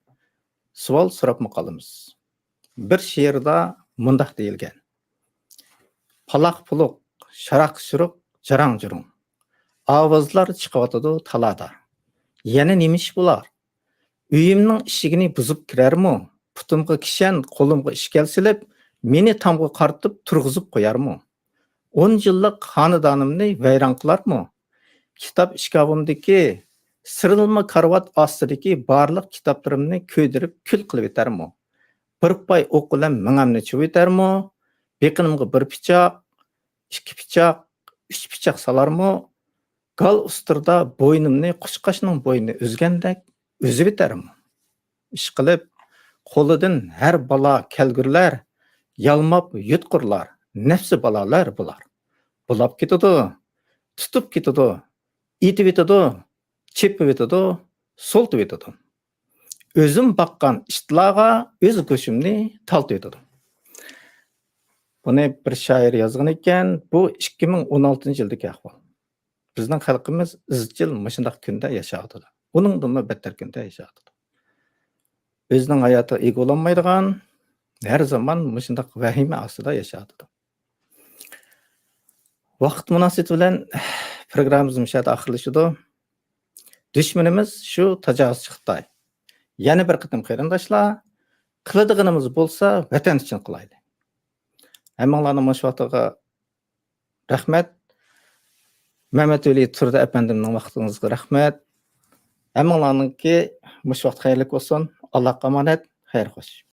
سوئال سوراپمۇ قالىمىز. بىر شېئىردا مۇنداق دېيىلگەن: پالاق-پۇلۇق، شاراق-شۇرۇق، جاراڭ-جۇرۇڭ. ئاۋازلار چىقىۋاتىدۇ تالادا. يەنە نېمە ئىش بۇلار؟ ئۆيۈمنىڭ ئىشىكىنى بۇزۇپ كىرەرمۇ؟ پۇتۇمغا كىشەن، قولۇمغا ئىشكەل سېلىپ، مېنى تامغا قارىتىپ تۇرغۇزۇپ قويارمۇ؟ ئون يىللىق خانىدانىمنى ۋەيران قىلارمۇ؟ كىتاب ئىشكاپىمدىكى سىرىلما كارىۋات ئاستىدىكى بارلىق كىتابلىرىمنى كۆيدۈرۈپ كۈل قىلىۋېتەرمۇ؟ بىر پاي ئوق بىلەن مېڭەمنى چۇۋېتەرمۇ؟ بېقىنىمغا بىر پىچاق، ئىككى پىچاق، ئۈچ پىچاق سالارمۇ؟ گال ئۇستىرىدا بوينۇمنى قۇشقاچنىڭ بوينى ئۈزگەندەك ئۈزۈۋېتەرمۇ؟ ئىشقىلىپ، قولىدىن ھەر بالا كەلگۈرلەر، يالماپ يۇتقۇرلار، نەپسى بالالار بۇلار. بۇلاپ كېتىدۇ، تۇتۇپ كېتىدۇ، ئېتىۋېتىدۇ، چېپىۋېتىدۇ، سولىتىۋېتىدۇ. ئۆزۈم باققان ئىتلارغا ئۆز گۆشۈمنى تالتىۋېتىدۇ. بۇنى بىر شائىر يازغان ئىكەن، بۇ ئىككى مىڭ ئون ئالتىنچى يىلدىكى ئەھۋال. بىزنىڭ خەلقىمىز ئىزچىل مۇشۇنداق كۈندە ياشاۋاتىدۇ. ئۇنىڭدىنمۇ بەتتەر كۈندە ياشاۋاتىدۇ. ئۆزىنىڭ ھاياتىغا ئىگە بولالمايدىغان، ھەر زامان مۇشۇنداق ۋەھىمە ئاستىدا ياشاۋاتىدۇ. ۋاقىت مۇناسىۋىتى بىلەن پروگراممىمىز مۇشۇ يەردە ئاخىرلىشىدۇ. دۈشمىنىمىز شۇ تاجاۋۇزچى خىتاي. يەنە بىر قېتىم قېرىنداشلار، قىلىدىغىنىمىز بولسا ۋەتەن ئۈچۈن قىلايلى. ھەممىڭلارنىڭ مۇشۇ ۋاقتىغا رەھمەت. مەمەتۋەلى تۇردى ئەپەندىمنىڭ ۋاقتىڭىزغا رەھمەت. ھەممىڭلارنىڭكى مۇشۇ ۋاقىت خەيرلىك بولسۇن. ئاللاھقا ئامانەت. خەير خوش.